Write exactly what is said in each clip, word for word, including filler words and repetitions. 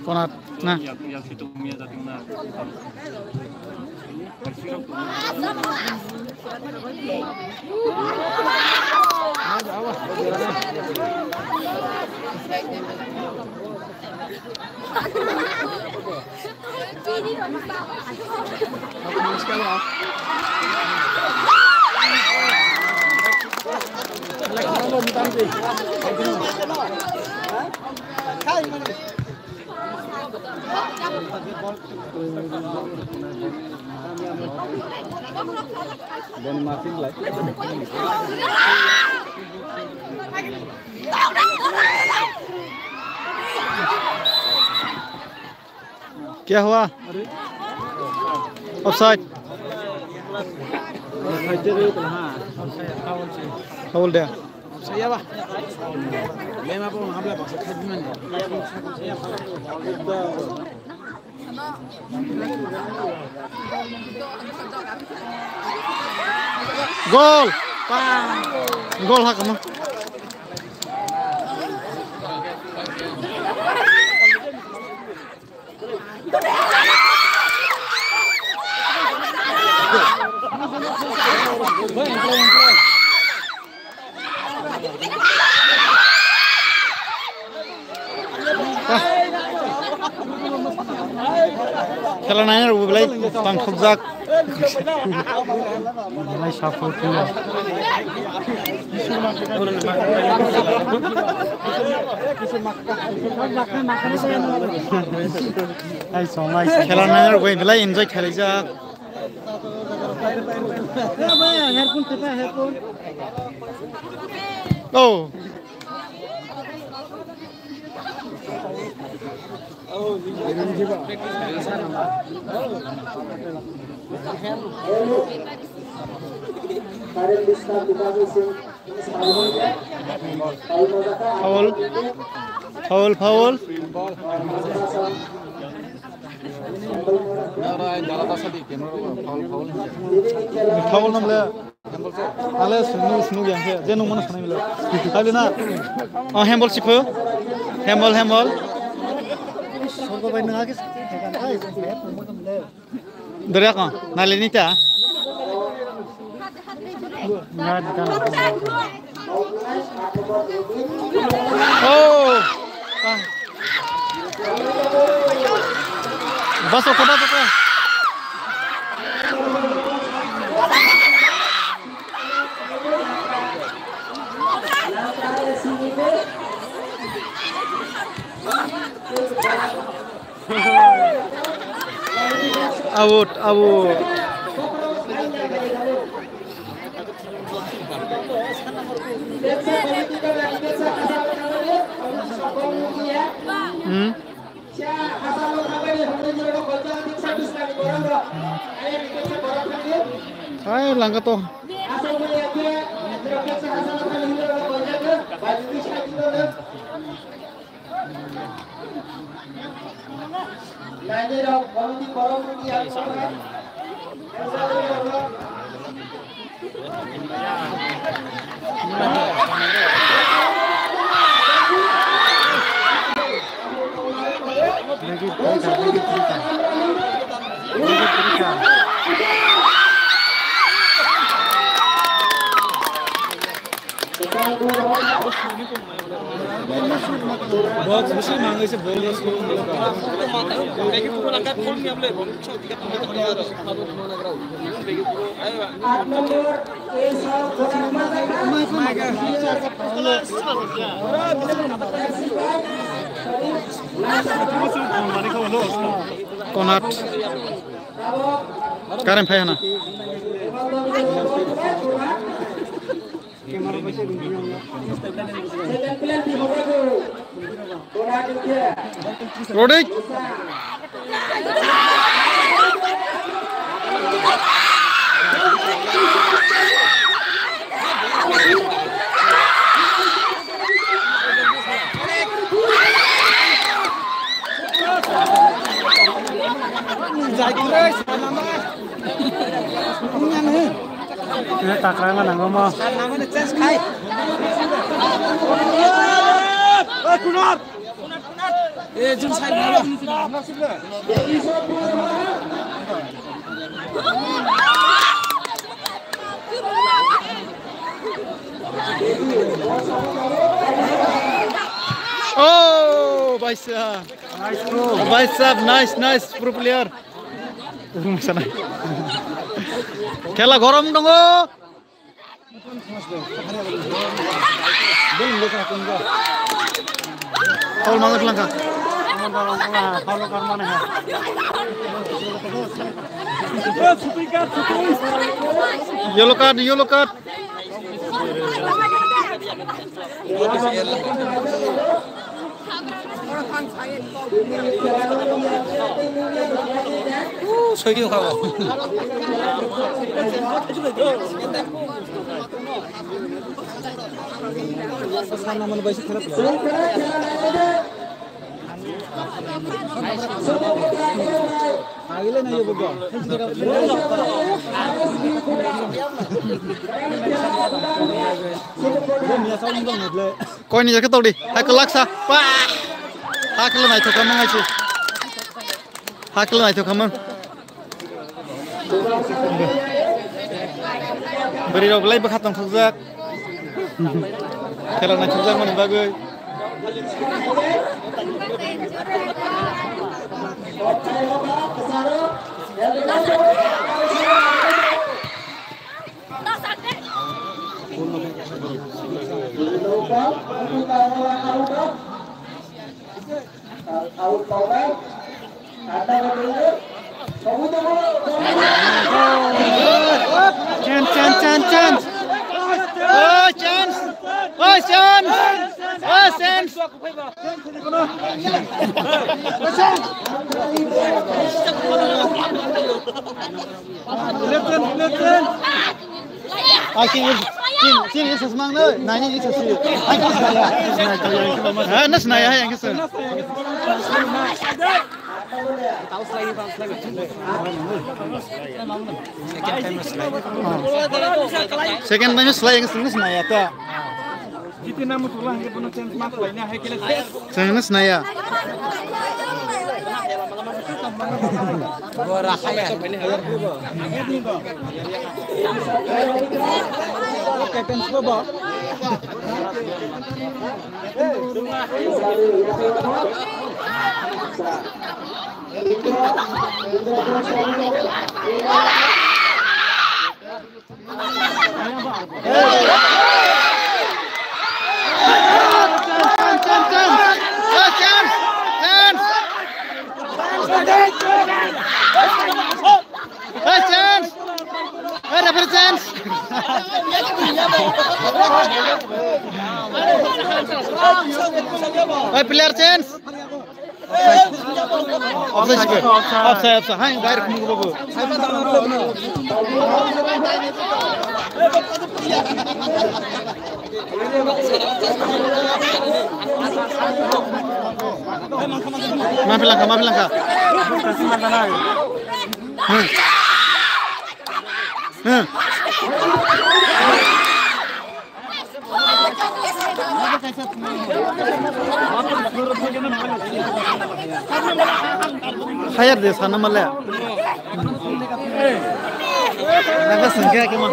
Konat na. क्या हुआ? Offside. Foul they. Gol. Gol hakama. Khela naina rwgwi belai tangthokjak. Belai support khlai. Khela naina rwgwi belai enjoy khailaijak. Oh. Foul. Foul, foul. Foul namle. Ale sunu, sunu yang khe, je nung mano sanai milo. Habli na? Oh, handball sipo. Handball, handball. Doriak, oh, nalini ta. Oh. Ah. Bas, oke, bas, oke. Out, out. Hmm? Hai, langka to. Box bisi mangai se box. Konat. Karen phai hana. Rodik. Kwrwngma nango mo. Oh, bhai sahab. Nice throw. Bhai sahab, nice, nice, pro player. Khela gorom tongo. Foul manjak langkha. Yellow card, yellow card. Koi ni jakhe tokdi. Hai kwlak sa. Pa. Hakhe naithok kha mang hai se. Hakhe naithok kha mang. Bwrwi rok belai bwkha tong thokjak. Khela naithokjak mani bagwi. Chance, chance, chance, chance. Oh, chance. Oh, chance. Oh, chance. Left hand, left hand. Ai, sini, sini, sini, sini, sini, sini, sini. Ai, sini, sini, sini. Ah, nas naya hai, ang sini. Second time slay, ang sini naya ta. Jiti namu tulang ke bono chance mak lainai hai kele. Chance naya. Bora khaya. Captain Soba. Hey, chance! Hey, referee, chance! Hey, player, chance! Offside, offside, offside. Hai, direct move babu. Mafi langkha, mafi langkha. Hmm. Hmm. Hayar de sana male. Naga sengke ke ma.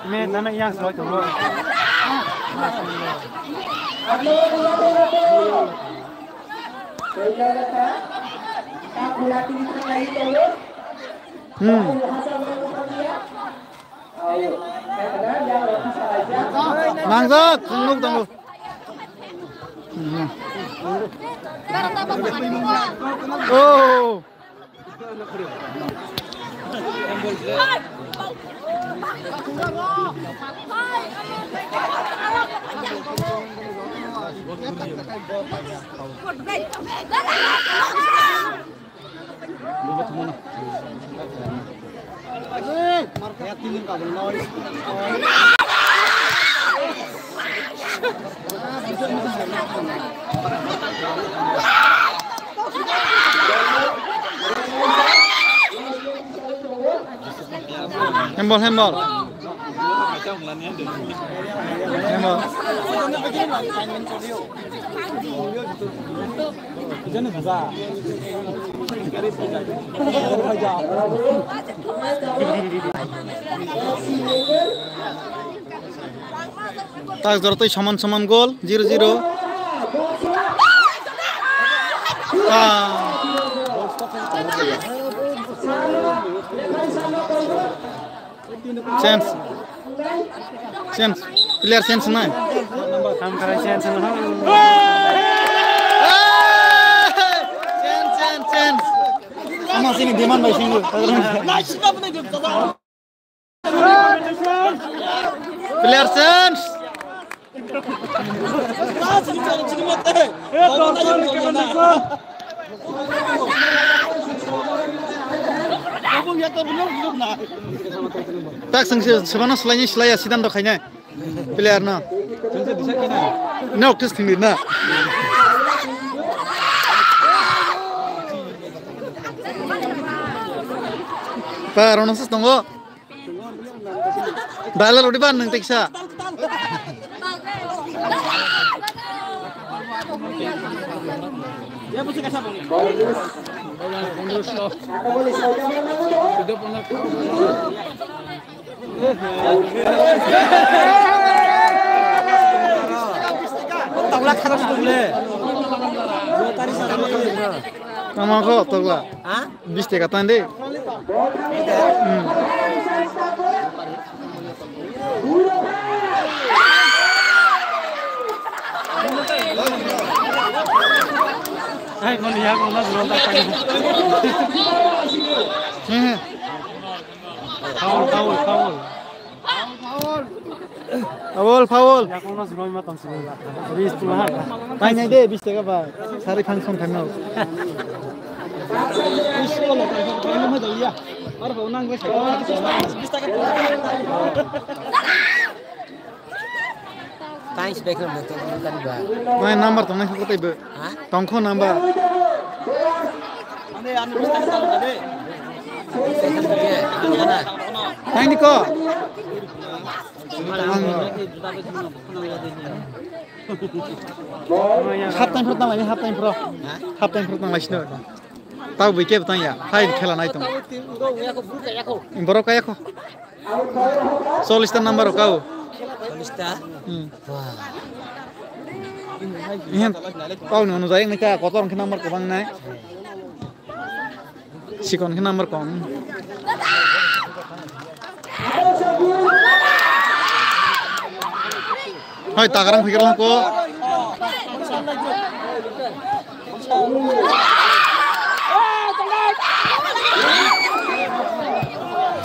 Me nana yang soi tu. Hmm. Nangjak, nuk tongo. Hmm. Oh. Handball, handball. Handball. Tak jora tei soman soman gol, zero zero. Ah. Chance. Chance. Player chance nai. Ham kara chance na. Chance, chance, chance. Ama sini demand bai singo. Player chance. Tak sengse sebana selai ni selai ya sidan do khaina. Player no. No, tis thing na. Pa rono sis tongo. Dala rodi ban nang teksa. Tokla kharos tongle. Tama kho tokla. Ha? Bis taka tan de. Hmm. Hai, mon ya ko na zuro ta ta. Hmm. Foul, foul, foul. Foul, foul. Tainai de, bis taka ba. Sari phang song thangno. Thanks, Bekram, Bekram, Bekram, Bekram. Nai number tong nai kho tei bo. Ha? Tong kho number. Tang di ko. Half time pro tang lai, half time pro. Ha? Half time pro tang lai sino. Tau bui ke tang ya. Hai khela nai tong. Borok kaya kho. Chollish ta number rok kau. Chollish ta? Hmm. Wah. Ihen, tau ni onujai wngkha, kotor wngkha number kwbang nai. Sikon khe number kom. Hai, takarang phikir langko.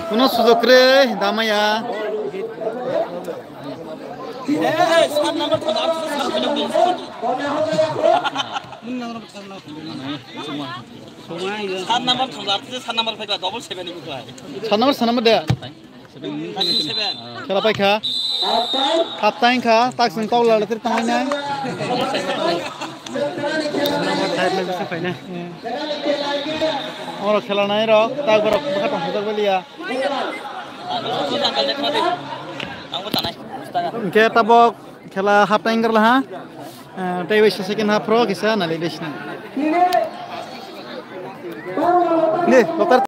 Kuno sujok kre, damaya. Sat number thangla, sat number thangla, double seven ni bukhai. Sat number, sat number de. Khela paikha. Half time kha, tak sung tau lala tir tangai nai. Oro khela nai rok, tak borok bwkha tong hajak baliya. Hingke tabok khela half time gorla ha. Eh, tei waisa second half rok kisa nali desna. Ne, lokar